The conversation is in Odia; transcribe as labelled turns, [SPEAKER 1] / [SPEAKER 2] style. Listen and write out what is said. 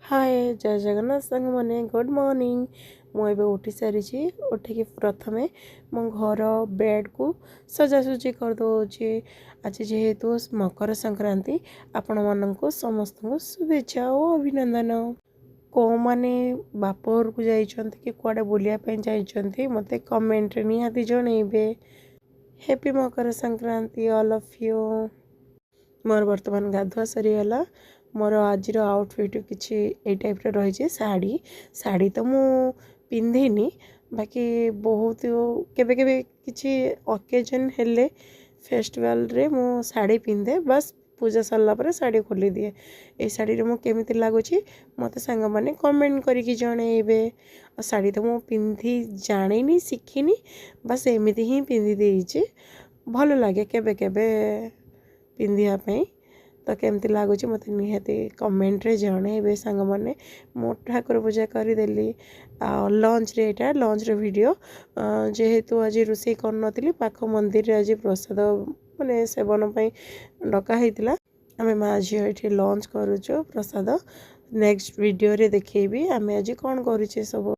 [SPEAKER 1] ହାଏ, ଜୟ ଜଗନ୍ନାଥ ସାଙ୍ଗମାନେ, ଗୁଡ଼୍ ମର୍ଣ୍ଣିଂ। ମୁଁ ଏବେ ଉଠି ସାରିଛି। ଉଠିକି ପ୍ରଥମେ ମୋ ଘର ବେଡ଼୍କୁ ସଜାସଜି କରିଦେଉଛି। ଆଜି ଯେହେତୁ ମକର ସଂକ୍ରାନ୍ତି, ଆପଣମାନଙ୍କୁ ସମସ୍ତଙ୍କୁ ଶୁଭେଚ୍ଛା ଓ ଅଭିନନ୍ଦନ। କେଉଁମାନେ ବାପ ଘରକୁ ଯାଇଛନ୍ତି କି କୁଆଡ଼େ ବୁଲିବା ପାଇଁ ଯାଇଛନ୍ତି, ମୋତେ କମେଣ୍ଟରେ ନିହାତି ଜଣେଇବେ। Happy Makar Sankranti all of you. ମୋର ବର୍ତ୍ତମାନ ଗାଧୁଆ ସରିଗଲା। ମୋର ଆଜିର ଆଉଟଫିଟ୍ କିଛି ଏଇ ଟାଇପ୍ର ରହିଛି। ଶାଢ଼ୀ, ଶାଢ଼ୀ ତ ମୁଁ ପିନ୍ଧିନି, ବାକି ବହୁତ କେବେ କେବେ କିଛି ଅକେଜନ୍ ହେଲେ, ଫେଷ୍ଟିଭାଲରେ ମୁଁ ଶାଢ଼ୀ ପିନ୍ଧେ। ବାସ୍, ପୂଜା ସରିଲା ପରେ ଶାଢ଼ୀ ଖୋଲିଦିଏ। ଏଇ ଶାଢ଼ୀରେ ମୁଁ କେମିତି ଲାଗୁଛି, ମୋତେ ସାଙ୍ଗମାନେ କମେଣ୍ଟ କରିକି ଜଣେଇବେ। ଆଉ ଶାଢ଼ୀ ତ ମୁଁ ପିନ୍ଧି ଜାଣିନି, ଶିଖିନି, ବାସ୍ ଏମିତି ହିଁ ପିନ୍ଧି ଦେଇଛି। ଭଲ ଲାଗେ କେବେ କେବେ ପିନ୍ଧିବା ପାଇଁ। ତ କେମିତି ଲାଗୁଛି, ମୋତେ ନିହାତି କମେଣ୍ଟରେ ଜଣେଇବେ ସାଙ୍ଗମାନେ। ମୁଁ ଠାକୁର ପୂଜା କରିଦେଲି। ଆଉ ଲଞ୍ଚରେ, ଏଇଟା ଲଞ୍ଚର ଭିଡ଼ିଓ। ଯେହେତୁ ଆଜି ରୋଷେଇ କରିନଥିଲି, ପାଖ ମନ୍ଦିରରେ ଆଜି ପ୍ରସାଦ ମାନେ ସେବନ ପାଇଁ ଡକା ହେଇଥିଲା। ଆମେ ମା ଝିଅ ଏଠି ଲଞ୍ଚ କରୁଛୁ ପ୍ରସାଦ। ନେକ୍ସଟ ଭିଡ଼ିଓରେ ଦେଖେଇବି ଆମେ ଆଜି କ'ଣ କରୁଛେ ସବୁ।